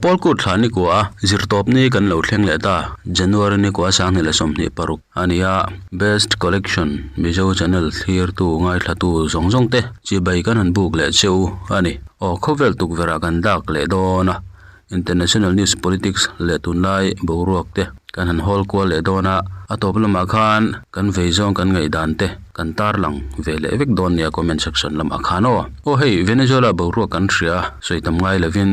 Pawl kut thla ni kua a, zirtawp ni kan lo thleng leh ta. January ni kua 2026 a ni a, Best Collection Mizo Channel thlirtu ngaithlatu zawng zawng te chibai kan han buk leh che u a ni. Aw, khawvel tukverh ah kan dak leh dawn a, International News Politics leh tunlai boruak te kan han hawl kual leh dawn a, a tawp lamah khan kan vei zawng kan ngaihdan te kan tarlang ve leh vek dawn nia comment section lamah khan aw. Aw hei Venezuela boruak kan hria sawi tam ngai lovin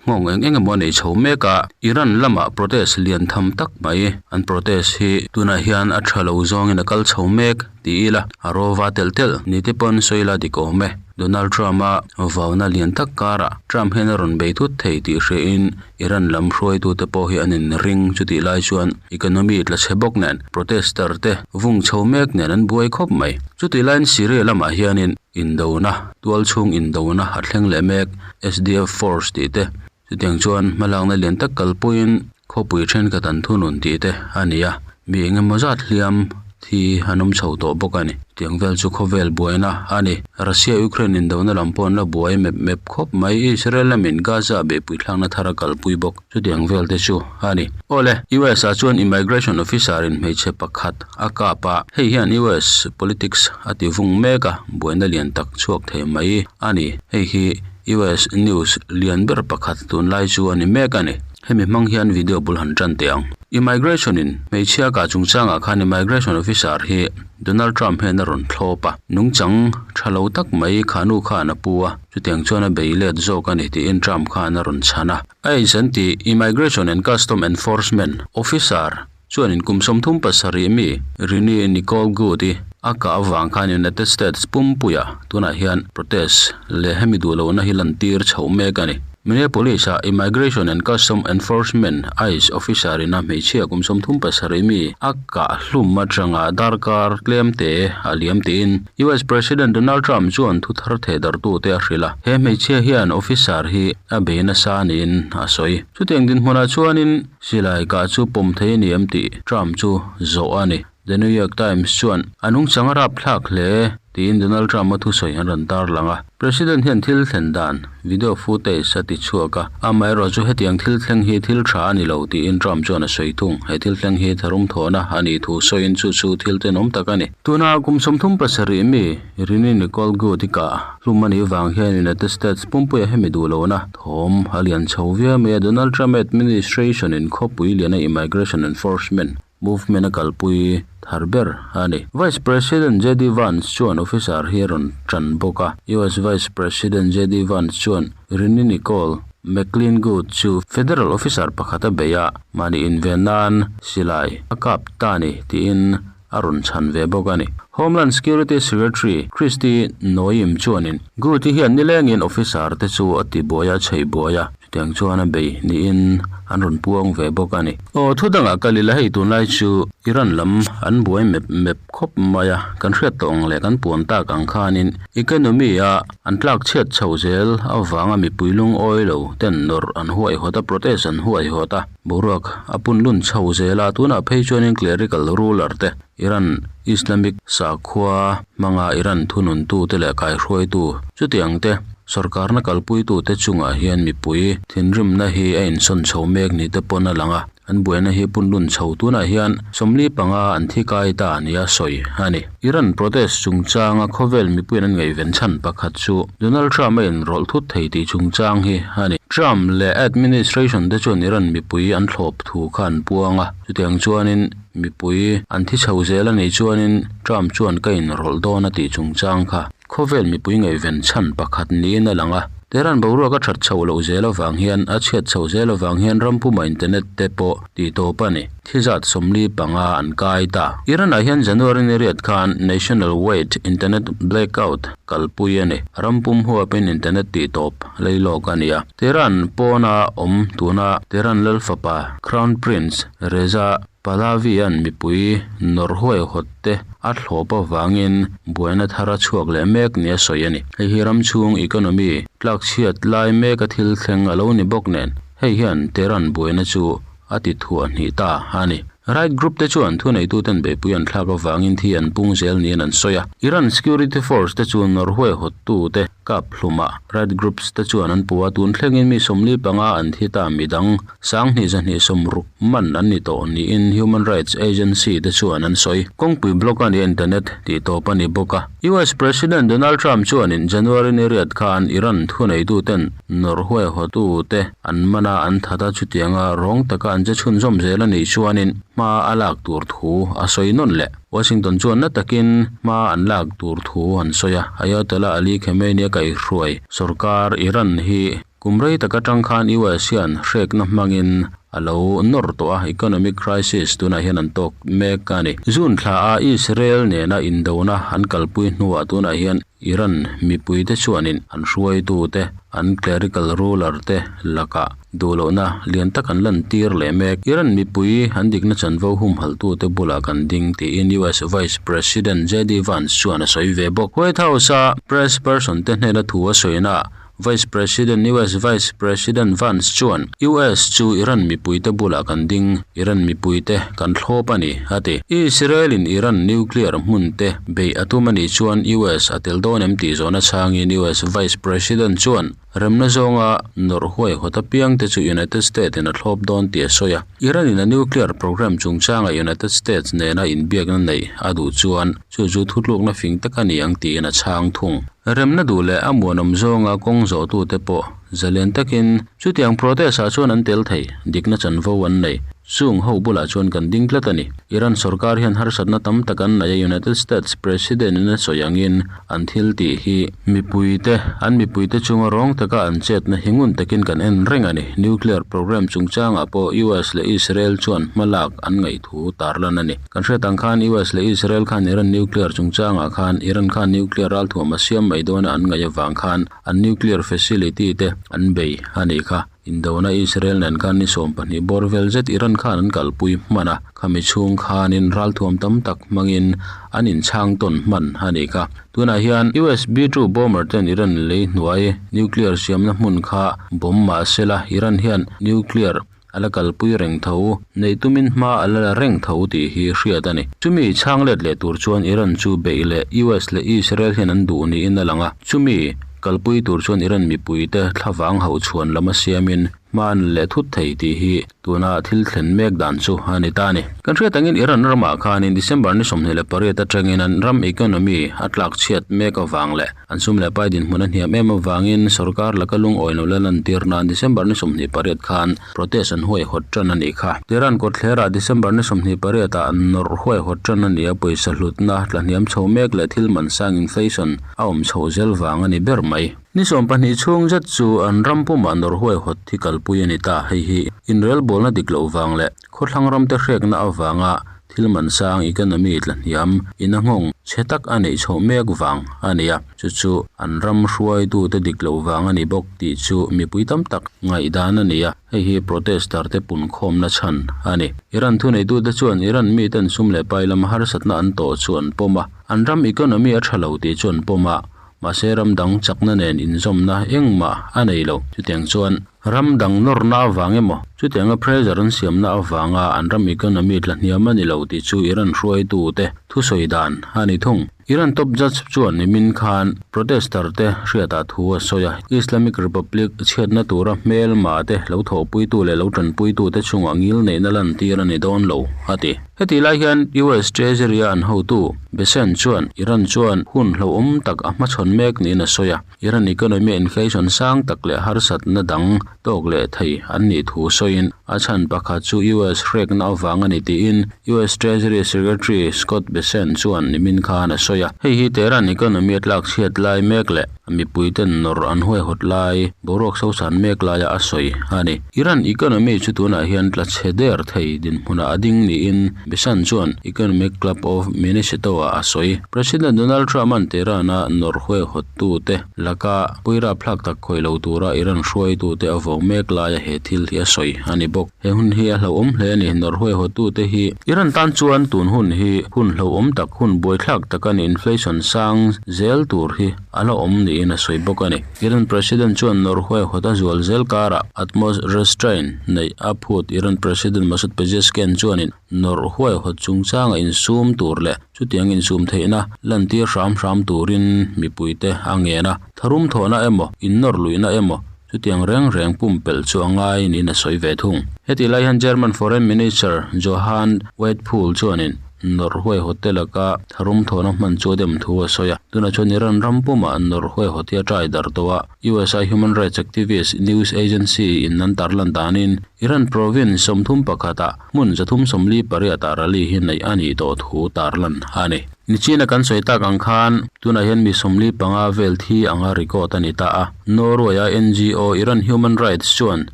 nghawng eng eng emaw a nei chho mek a, Iran lamah protest lian tham tak mai an protest hi tunah hian a tha lo zawngin a kal chho mek ti ila a rawva telh telh ni te pawn sawi la dik awm e. Donald Trump-a vauna lian tak karah Trump hian a rawn bei thut thei tih hriain Iran lam hruaitute pawh hi an inring chutih lai chuan economy tla chhe bawk nen protester te vung chho mek nen an buai khawp mai. Chutih laiin Syria lamah hianin indona, tualchhung indona a thleng leh mek SDF force tih te chutiang chuan hmalakna lian tak kalpuiin khawpui thenkhat an thunun tih te a ni a, mi eng emaw zat hliam thi an awm chho tawh bawk a ni. Tiang vel chu khawvel buaina a ni. Russia Ukraine indona lam pawh an la buai mep mep khawp mai. Israel lamin Gaza beihpui thlakna thar a kalpui bawk. Chutiang vel te chu a ni. Awle, US ah chuan immigration officer in hmeichhe pakhat a kap a, hei hian US politics a ti vung mek a, buaina lian tak chhuak thei mai a ni. Hei hi US news lian ber pakhat tunlai chu a ni mek a ni. Hemi hmang hian video bul han tan teh ang. Immigration in hmeichhia kah chungchangah khan immigration officer hi Donald Trump hian a rawn thlawp a, nungchang tha lo tak mai khanu khan a pu a, chutiang chuan a bei let zawk a ni tiin Trump khan a rawn chhan a. ICE an tih Immigration and Custom Enforcement officer chuanin kum 37 mi Rini Nicole Good-i a kah avang khan United States pumpuia tunah hian protest leh hemi duh lohna hi lantir chhoh mek a ni. Minneapolis-a Immigration and Custom Enforcement, ICE, officer in a hmeichhia kum 37 mi a kah hlum atanga darkar tlem te a liam tiin US President Donald Trump chuan thu thar theh darhtute a hrilh a. He hmeichhia hian officer hi a bei nasa niin a sawi. Chutiang dinhmunah chuanin silai kah chu pawm thei a ni em tih Trump chu zawh a ni. The New York Times chuan a nungchang a rapthlak hle tiin Donald Trump-a thusawi an rawn tarlang a. President hian thil thlen dan video footage a ti chhuak a, amaherawh chu hetiang thil thleng hi thil tha a ni lo tiin Trump chuan a sawi thung. He thil thleng hi tharum thawhna a nih thu sawiin chu chu thil tenawm tak a ni. Tuna kum 37 mi Rini Nicole Good-i kah hlum a nih vang hian United States pumpuia hemi duh lohna thawm a lian chho viau mai a. Donald Trump administration-in khawpui liana immigration enforcement Movement a kalpui thar ber a ni. Vice President JD Vance chuan officer hi a rawn tan bawk a. US Vice President JD Vance chuan Rini Nicole McLean Good chu federal officer pakhat a bei a, mahni inven nan silai a kap ta ni tiin a rawn chhan ve bawk a ni. Homeland Security Secretary Kristi Noem chuanin Good-i hian nilengin officer te chu a ti buai a, chheih buai a. Chutiang chuan a bei niin an rawn puang ve bawk a ni. Aw, thu dangah kal ila hei tunlai chu Iran lam an buai mep mep khawp mai a, kan hriat tawh ang leh kan puan tak ang khanin economy a an tlak chhiat chho zel avanga mipui lungawi lo ten nawrh an huaihawt a, protest an huaihawt a, boruak a pun lun chho zel a, tunah phei chuanin clerical ruler te Iran Islamic sakhua hmanga Iran thununtute leh kaihruaitu chutiang te sorkarna kalpuitute chungah hian mipui thinrimna hi a insawn chho mek ni te pawn a lang a, an buaina hi punlun chho tunah hian 45 an thi kai ta nia sawi a ni. Iran protest chungchanga khawvel mipuiin an ngaihven chhan pakhat chu Donald Trump a inrawlh thut thei tih chungchang hi a ni. Trump leh administration te chuan Iran mipui an thlawp thu kha an puang a, chutiang chuanin Mipui an thi chho zel a nih chuanin Trump chuan ka inrawlh dawn a tih chungchang kha khawvel mipui ngaihven chhan pakhat niin a lang a. Tehran boruak a that chho loh zel avang hian a chhiat chho zel avang hian ram puma internet te pawh tih tawp a ni. Thi zat 45 an kai ta. Iran ah hian January ni riat khan National Wide Internet Blackout kalpui a ni. Ram pum huapin internet tih tawp lei lawk a ni a. Tehran pawna awm tuna Tehran Lalfapa Crown Prince Reza Pahlavi-a'n mipui nawrh huaihawt te a thlawp avangin buaina thar a chhuak leh mek nia sawi a ni. Hei hi ram chhung economy tlakchhiat lai meka thil thleng a lo ni bawk nen, hei hian Tehran buaina chu a ti thuah hnih ta a ni. Right group te chuan thuneituten beihpui an thlak avangin thi an pung zel niin an sawi a. Iran security force te chu nawrh huaihawttu te kap hlumah right groups te chuan an puh a, tun thlengin mi 45 an thi ta midang 20 160 man an ni tawh niin human rights agency te chuan an sawi. Kawngpui block a ni a internet tih tawp a ni bawk a. US President Donald Trump chuanin January ni riat khan Iran thuneituten nawrh huaihawtu te an man a, an that a, chutianga rawng taka an che chhunzawm zel a nih chuanin hma a lak tur thu a sawi nawn leh. Washington chuan na takin hma an lak tur thu an sawi a, Ayatollah Ali Khamenei a kaihhruai sorkar Iran hi kum rei tak atang khan US hian hrekna hmangin a lo nawr tawh a, economic crisis tunah hian an tawk mek a ni. June thla a Israel nena indona an kalpui hnuah tunah hian Iran mipuite chuanin an hruaitute, an clerical ruler te lakah duhlohna lian tak an lantir leh mek. Iran mipui an dikna chanvo humhalhtute bulah kan ding tiin US Vice President JD Vance chuan a sawi ve bawk. White House-a press person te hnena thu a sawinaah Vice President US Vice President Vance chuan US chu Iran mipuite bulah kan ding, Iran mipuite kan thlawp a ni, a ti. Israel in Iran nuclear hmun te beih a tum a nih chuan US a tel dawn em tih zawhna chhangin US Vice President chuan remna zawnga nawrh huaihawt apiang te chu United States in a thlawp dawn tih a sawi a. Iran in a nuclear program chungchanga United States nena inbiakna neih a duh chuan chu chu thutlukna fing tak a ni ang tiin a chhang thung. Remna duh leh a muanawm zawnga kawng zawhtute pawh zalen takin chutiang protest-ah chuan an tel thei, dikna chanvo an nei. Chung ho bulah chuan kan ding tlat a ni. Iran sorkar hian harsatna tam tak an nei a, United States President-in a sawi angin an thil tih hi mipuite, an mipuite chunga rawng taka an chetna hi ngun takin kan en reng a ni. Nuclear program chungchangah pawh US leh Israel chuan hmalak an ngaih thu tarlan a ni. Kan hriat ang khan US leh Israel khan Iran nuclear chungchangah khan Iran khan nuclear ralthuam a siam mai dawna an ngaih avang khan an nuclear facility te an bei a nih kha. Indona Israel nen khan ni 12 bawr vel zet Iran khan an kalpui hman a, khami chhung khanin ralthuam tam tak hmangin an inchhang tawn hman a nih kha. Tunah hian US B-2 bomber ten Iran lei hnuai nuclear siamna hmun kha bomb mahsela Iran hian nuclear A la kalpui reng tho, neih tumin hma a la la reng tho tih hi hriat a ni. Chumi chhang let leh tur chuan Iran chu beih leh US leh Israel hian an duh niin a lang a. Chumi kalpui tur chuan Iran mipuite thlavang hauhchhuan lam a siamin hma an la leh thut thei tih hi tuna thil thlen mek dan chu a ni ta a ni. Kan hriat angin Iran ramah khanin December ni 28 atangin an ram economy a tlakchhiat mek avang leh An sum leh pai dinhmun a hniam em avangin sorkar laka lungawi lo la lantir nan December ni 28 khan protest an huaihawt tan a nih kha. Tehran kawtthlerah December ni 28 ah nawrh huaihawt tan a ni a, pawisa hlutna tla hniam chho mek leh thil man sang inflation a awm chhoh zel vang a ni ber mai. Ni 20 chhung zet chu an ram pumah nawrh huaihawt hi kalpui a ni ta. Hei hi inrelbawlna dik loh vang leh khawthlang ramte hrekna avanga Thil man sang economy tla hniam in a nghawng chhe tak a neih chhoh mek vang a ni a, chu chu an ram hruaitute dik loh vang a ni bawk tih chu mipui tam tak ngaihdan a ni a, hei hi protester te punkhawmna chhan a ni. Iran thuneitute chuan Iran miten sum leh pai lama harsatna an tawh chu an pawm a, an ram economy a tha lo tih chu an pawm a, mahse ram dang chakna nen inzawmna engmah a nei lo. Chutiang chuan Ram dang nawrna avang emaw, chutianga pressure an siamna avanga an ram economy tla hniam a ni lo tih chu Iran hruaitute thusawi dan a ni thung. Iran top judge chuan nimin khan protester te hriatah thu a sawi a, Islamic Republic chhiatna tura hmelma te lo thawhpuitu leh lo tanpuitute chungah ngil neihna lantir a ni dawn lo, a ti. Hetih lai hian US Treasury a an hotu Bessent chuan Iran chuan hun hlauhawm tak a hmachhawn mek niin a sawi a. Iran economy a inflation sang tak leh harsatna dang tawk leh thei an nih thu sawiin a chhan pakhat chu US hrekna avang a ni tiin US Treasury Secretary Scott Bessent chuan nimin khan a sawi a. Hei hi Tehran economy a tlak chhiat lai mek leh mipuiten nawrh an huaihawt lai boruak sosan mek laia a sawi a ni. Iran economy chu tunah hian tla chhe der thei dinhmunah a ding niin Bessent chuan Economic Club of Minnesota-ah a sawi. President Donald Trump-a'n Tehran-a nawrh huaihawt tute laka puirap thlak tak khawih lo tura Iran hruaitute a vawng mek laia he thil hi a sawi a ni bawk. bawk. He hun hi a hlauhawm hle a ni. Nawrh huaihawttute hi Iran tan chuan tun hun hi hun hlauhawm tak, hun buaithlak tak a ni. Inflation sang zel tur hi a la awm niin a sawi bawk a ni. Iran President chuan nawrh huaihawt a zual zel karah utmost restraint neih a phut. Iran President Masoud Pezeshkian chuanin nawrh huaihawt chungchanga insum tur leh chutiang insum theihna lantir hram hram turin mipuite a ngen a. Tharum thawhna emaw, innawr luihna emaw chutiang reng reng pumpelh chu a ngai niin a sawi ve thung. Hetih lai hian German Foreign Minister Johann Wadephul chuanin nawrh huaihawt te laka tharum thawhna hman chu a dem thu a sawi a. Tunah chuan Iran ram pumah nawrh huaihawt hi a ṭai darh tawh a. USA human rights activist news agency in an tarlan danin Iran province 31 ah hmun 348 ah rally hi neih a nih tawh thu tarlan a ni. Nichina kan sawi tak ang khan tunah hian mi 45 vel thi anga record a ni ta a. Norway-a NGO Iran Human Rights chuan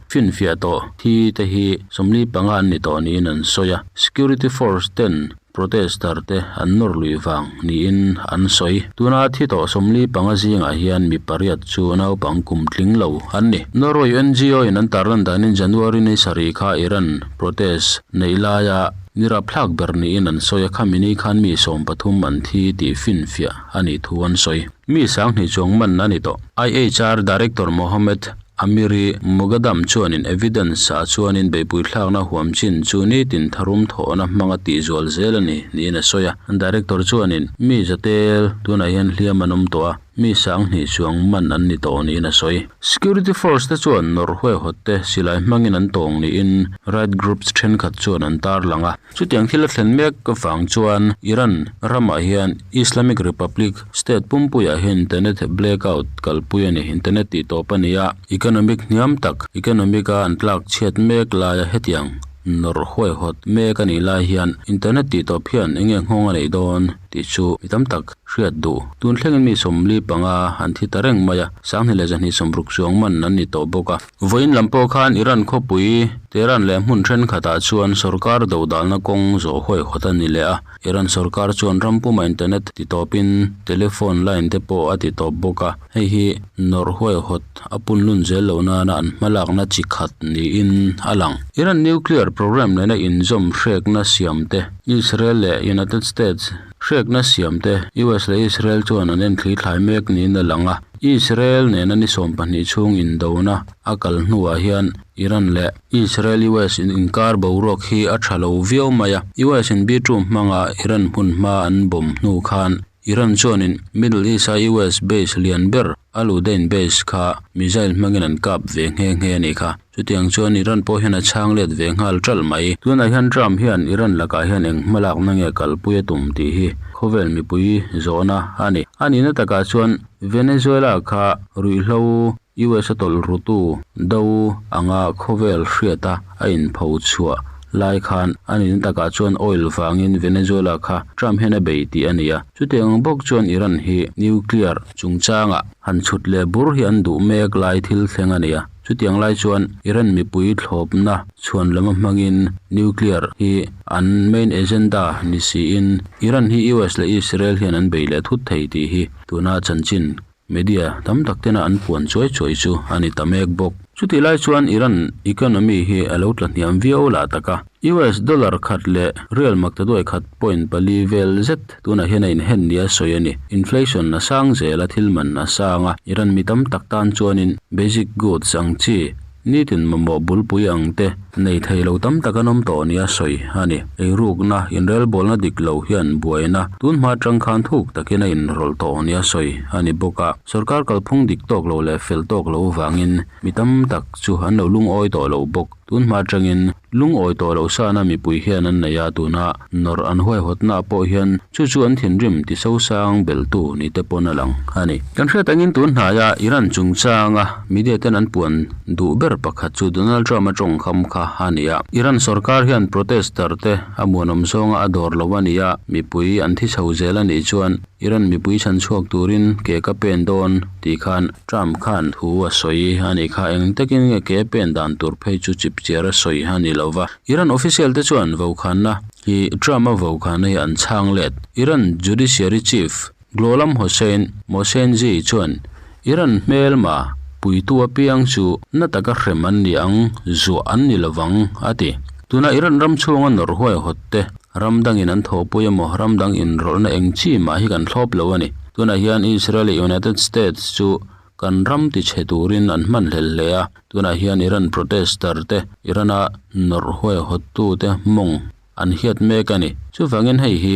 finfiah tawh thi te hi 45 an ni tawh niin an sawi a. Security force ten Protester te an nawr lui vang niin an sawi. Tuna thi tawh 45 zingah hian mi pariat chu naupang kum tling lo an ni. Norway NGO in an tarlan danin January ni sarih kha Iran protest neih laia ni rapthlak ber niin an sawi a, khami ni khan mi 13 an thi tih finfiah a nih thu an sawi. Mi 2000 chuang man a ni tawh. IHR Director Mohammed Amiri Moghadam chuanin evidence ah chuanin beihpui thlakna huam chin chu nitin tharum thawhna hmanga tihzual zel a ni niin a sawi a. Director chuanin mi zatel tunah hian hliam an awm tawh a, mi 2000 chuang man an ni tawh niin a sawi. Security force te chuan nawrh huaihawt te silai hmangin an tawng niin right groups thenkhat chuan an tarlang a. Chutiang thil a thlen mek vang chuan Iran ramah hian Islamic Republic state pumpuiah hian internet blackout kalpui a ni. Internet tih tawp a ni a, economic hniam tak, economic a an tlak chhiat mek laia hetiang nawrh huaihawt mek a nih lai hian internet tih tawp hian eng nge nghawng a neih dawn tih chu mi tam tak hriat duh. Tun thlengin mi 45 an thi ta reng mai a, 2260 chuang man an ni tawh bawk a. Vawiin lam pawh khan Iran khawpui Tehran leh hmun thenkhatah chuan sorkar dodalna kawng zawh huaihawt a ni leh a. Iran sorkar chuan ram puma internet ti tawpin telephone line te pawh a ti tawp bawk a. Hei hi nawrh huaihawt a punlun zel loh nana an hmalakna chi khat niin a lang. Iran nuclear program nena inzawm hrekna siam te, Israel leh United States hrekna siam te US leh Israel chuan an enthli thlai mek niin a lang a. Israel nena ni 12 chhung indona a kal hnuah hian Iran leh Israel US in inkar boruak hi a tha lo viau mai a. US in B-2 hmanga Iran hmun hma an bomb hnu khan Iran chuanin Middle East a US base lian ber Al Udeid base kha missile hmangin an kap ve nghe nghe a nih kha. Chutiang chuan Iran pawh hian a chhang let ve nghal ṭalh mai. Tunah hian Trump hian Iran lakah hian eng hmalakna nge kalpui a tum tih hi khawvel mipui zawhna a ni. A nihna takah chuan Venezuela kha ruihhlo US a tawlh rutu do anga khawvel hriata a inpho chhuah lai khan a nihna takah chuan oil vangin Venezuela kha Trump hian a bei tih a ni a. Chutiang bawk chuan Iran hi nuclear chungchangah han chhut leh bur hi an duh mek lai thil thleng a ni a. Chutiang lai chuan Iran mipui thlawpna chhuan lama hmangin nuclear hi an main agenda ni siin Iran hi US leh Israel hian an bei leh thut thei tih hi tuna chanchin media tam tak tena an puan chuai chuai chu a ni ta mek bawk. Chutih lai chuan Iran economy hi a lo tla hniam viau lah tak a. US dollar khat leh rial maktaduai khat point pali vel zet tunah hian a inhen nia sawi a ni. Inflation a sang zel a, thil man a sang a, Iran mi tam tak tan chuanin basic goods ang chi, nitin mamawh bulpui ang te nei thei lo tam tak an awm tawh nia sawi a ni. Eirukna, inrelbawlna dik lo hian buaina tun hma atang khan thuk takin a inrawlh tawh nia sawi a ni bawk a. Sorkar kalphung dik tawk lo leh fel tawk lo vangin mi tam tak chu an lo lungawi tawh lo bawk. Tun hma atangin lungawi tawh loh sana mipui hian an nei a, tuna nawrh an huaihawtnaah pawh hian chu chu an thinrim ti sosang beltu ni te pawn a lang a ni. Kan hriat angin tun hnaia Iran chungchanga media ten an puan duh ber pakhat chu Donald Trump a tawngkham kha a ni a. Iran sorkar hian protester te a muanawm zawnga a dawr lo a ni a, mipui an thi chho zel a nih chuan Iran mipui chhan chhuak turin ke ka pen dawn tih khan Trump khan thu a sawi a nih kha. Eng takin nge ke pen dan tur phei chu chip chiar a sawi a ni lo va. Iran official te chuan vokhanna hi Trump a vokhanna hi an chhang let. Iran Judiciary Chief Gholam Hossein Mohsenzi chuan Iran hmelma. puitu apiang chu na taka hrem an ni ang, zuah an ni lovang, a ti. Tuna Iran ram chhunga nawrh huaihawt te, ram dangin an thawhpui emaw ram dang inrawlhna eng chi mah hi kan thlawp lo a ni. Tunah hian Israel leh United States chu kan ram tichhe turin an hman hlel hle a, tunah hian Iran protester te, Iran-a nawrh huaihawttu te mawng an hiat mek a ni. Chuvangin hei hi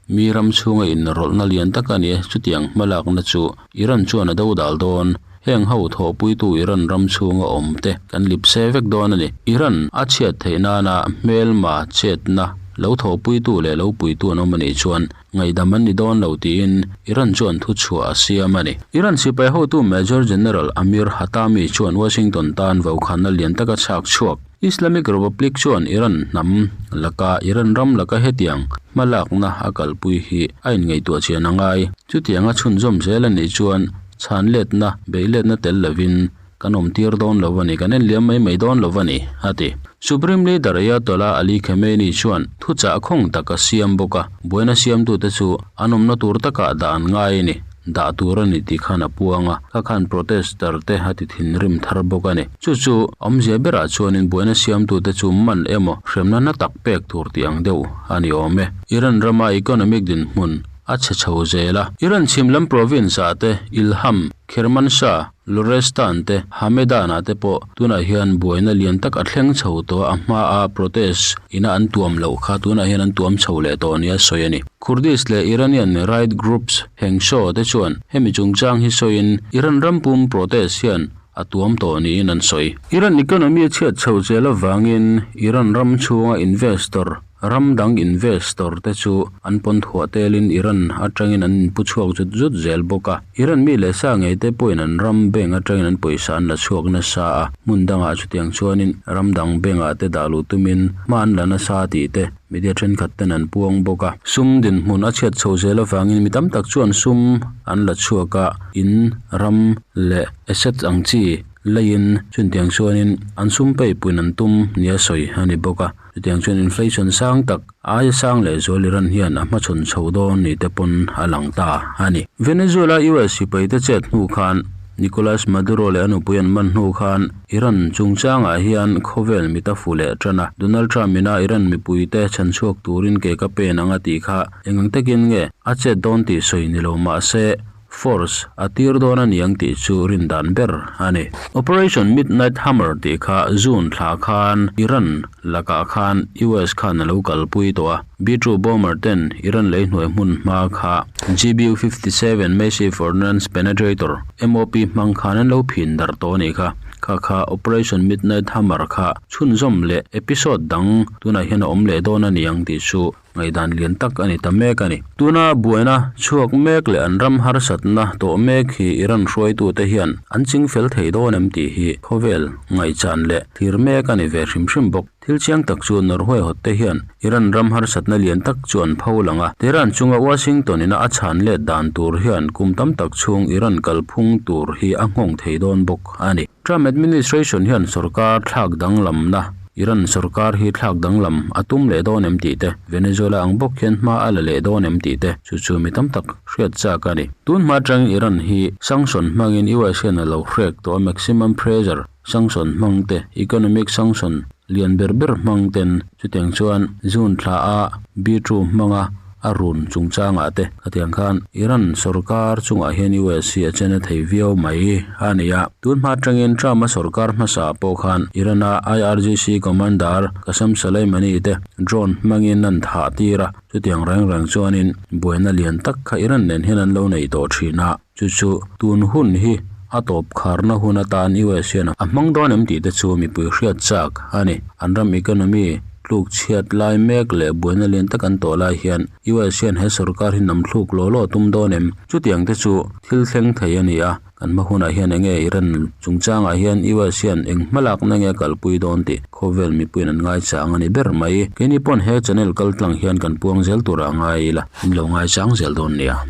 mi ram chhunga inrawlhna lian tak a ni e, chutiang hmalakna chu Iran chuan a do dal dawn. Heng ho thawhpuitu Iran ram chhunga awm te kan lipse vek dawn a ni. Iran a chhiat theih nana hmelma chetna lo thawhpuitu leh lo puitu an awm a nih chuan ngaihdam an ni dawn lo tiin Iran chuan thuchhuah a siam a ni. Iran sipai hotu Major General Amir Hatami chuan Washington tan vaukhana lian taka chhak chhuak. Islamic Republic chuan Iran hnam laka Iran ram laka hetiang hmalakna a kalpui hi a inngaihtuah chian a ngai. Chutianga chhunzawm zel a nih chuan chhanletna, beihletna tel lovin kan awm tir dawn lo a ni, kan en liam mai mai dawn lo a ni, a ti. Supreme Leader Ayatollah Ali Khamenei chuan thuchah khawng tak a siam bawk a, buaina siamtute chu an awmna tur takah dah an ngai a ni. Dah tur a ni tih khan a puang a, kha khan protester te a ti thinrim thar bawk a ni. Chu chu awmzia berah chuanin buaina siamtute chu man emaw hremna hna tak pek tur tih ang deuh a ni awm e. Iran rama economic dinhmun a chhe chho zel a. Iran chhim lam province ah te Ilham, Kermanshah, Lorestan te Hamedan ah te pawh tunah hian buaina lian tak a thleng chho tawh a, a hma a protest ina an tuam loh kha tunah hian an tuam chho leh tawh nia sawi a ni. Kurdish leh Iranian right groups Hengso te chuan hemi chungchang hi sawiin Iran ram pum protest hian a tuam tawh niin an sawi. Iran economy a chhiat chho zel avangin Iran ram chhunga investor Ram dang investor te chu an pawn thuah telin Iran atangin an inpu chhuak zut zut zel bawk a. Iran mi leh sa ngei te pawhin an ram bank atangin an pawisa an la chhuak nasa a, hmun dangah chutiang chuanin ram dang bank ah te dah luh tumin hma an la nasa tih te media thenkhat ten an puang bawk a. Sum dinhmun a chhiat chho zel avangin mi tam tak chuan sum an la chhuak a, in, ram leh assets ang chi leiin chutiang chuanin an sum peipuin an tum nia sawi a ni bawk a. Chutiang chuan inflation sang tak aia sang leh zual Iran hian a hmachhawn chho dawn ni te pawn a lang ta a ni. Venezuela US sipai te chet hnu khan Nicolas Maduro leh a nupui an man hnu khan Iran chungchangah hian khawvel mit a fu leh tan a. Donald Trump ina Iran mipui te chhanchhuak turin ke ka pen ang a tih kha engang takin nge a chet dawn tih sawi ni lo mah se Force a tir dawn a niang tih chu rindan ber a ni. Operation Midnight Hammer tih kha June thla khan Iran lakah khan US khan a lo kalpui tawh a. B-2 bomber ten Iran lei hnuai hmun hma kha GBU-57 Massive Ordnance Penetrator, MOP, hmang khan an lo phin darh tawh a nih kha. Kha kha Operation Midnight Hammer kha chhunzawm leh episode dang tunah hian a awm leh dawn a niang tih chu Ngaihdan lian tak a ni ta mek a ni. Tuna buaina chhuak mek leh an ram harsatna tawh mek hi Iran hruaitute hian an ching fel thei dawn em tih hi khawvel ngaihchan leh thlir mek a ni ve hrim hrim bawk. Thil chiang tak chu Norway hawtte hian Iran ram harsatna lian tak chu an pho lang a. Tehran chunga Washington ina a chhan let dan tur hian kum tam tak chhung Iran kalphung tur hi a nghawng thei dawn bawk a ni. Trump administration hian sorkar thlak danglamna Iran sorkar hi thlak danglam a tum leh dawn em tih te, Venezuela ang bawk hian hma a la leh dawn em tih te chu chu mi tam tak hriat chak a ni. Tun hma atangin Iran hi sanction hmangin US hian a lo hrek tawh a, maximum pressure sanction hmang te, economic sanction lian ber ber hmang ten chutiang chuan June thla a B-two hmanga a run chungchangah te khatiang khan Iran sorkar chungah hian US hi a chen a thei viau mai a ni a. Tun hma atangin Trump a sorkar hmasa pawh khan Iran a IRGC commander Qasem Soleimani te drone hmangin an thah tir a, chutiang reng reng chuanin buaina lian tak kha Iran nen hian an lo nei tawh thin a, chu chu tun hun hi a tawp kharna hun atan US hian a hmang dawn em tih te chu mipui hriat chak a ni. An ram economy tluk chhiat lai mek leh buaina lian tak an tawh lai hian US hian he sorkar hi nam thluk law law tum dawn em? Chutiang te chu thil thleng thei a ni a, kan hma hunah hian eng nge Iran chungchangah hian US hian eng hmalakna nge kalpui dawn tih khawvel mipuiin an ngaichang a ni ber mai. Keini pawn he channel kaltlang hian kan puang zel turah ngai ila, in lo ngaichang zel dawn nia.